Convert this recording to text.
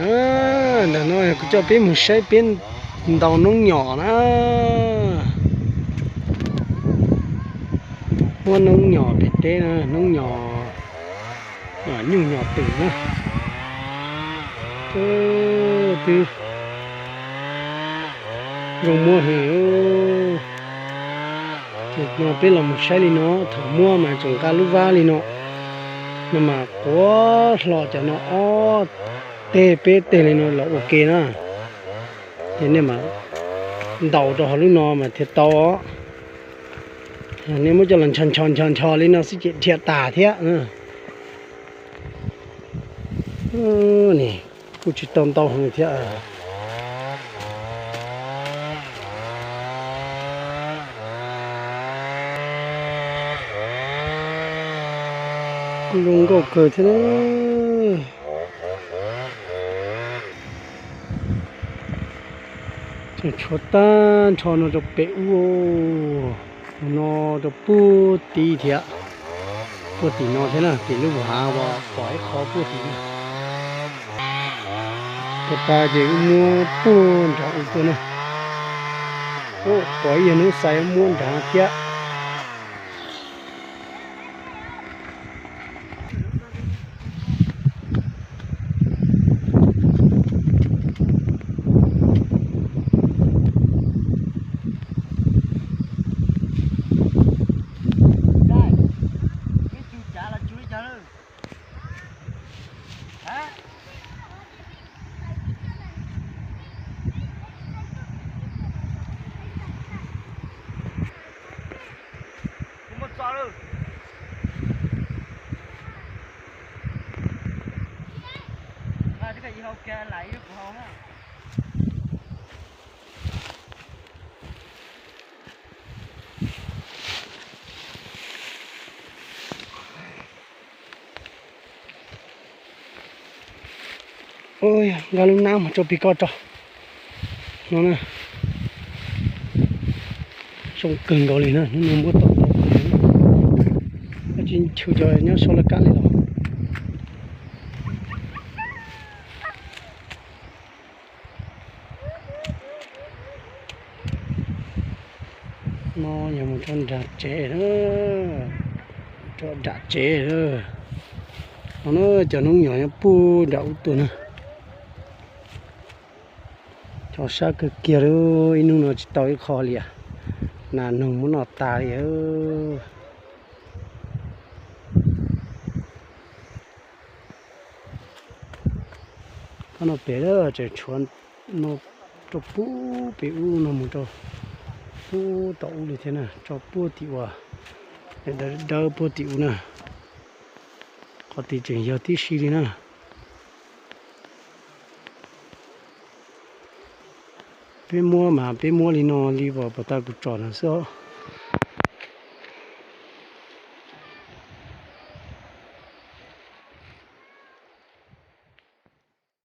Ntawm no kuv coj peb mus saib peb ntaus noob nyom na. Muab noob nyom pem teb na, noob nyom, nyuj nyom twm na. Twb zoo muab heev. Ces no peb los mus saib li no, thaum muab mas tseem nqa lub vab li no, no mas quav hlo cov no ob teg peb teg li no los ua ke na. Ces nej mas ntaus rau hauv lub no mas thiaj tau. Nej muab coj los ncho ncho ncho ncho li no xwb ces dhia tas thiab. Kuj tsis tau ntau heev thiab. Kuj zoo nkauj kawg thiab. Tseem tshuav tag nrho no rau pem ub, no rau puag tid thiab. Puag tim no thiab na, tim lub hav uas pom ib qho puag tim no. Tus pa ces wb muab puag nram u tuaj na. Pom ib yam hnub xais muab nrad thiab. Nqa lub nab mus rau pig koj tso no na. Zoo kawg nkaus li na, hnub no muab tau ntau kawg li. Koj tsis nchwv cov nyob saum laj kab li los. No yog mus rau nram tsev, rau nram tsev. No na, cov noob nyom nyob puag nram ub tuaj na. Cho siab kawg kiag li, ib hnub no tsis tau ib qho li, nas noog muab noj tas li. Qhov no pem tseem tshuav no rau puag pem ub no mus rau puag tom ub li thiab na, rau puag tim uas dawb dawb puag tim ub na. Qhov tid tseem yog tib si li na. Peb muab mas peb muab li no li uas puag ta kuv tsom no xwb.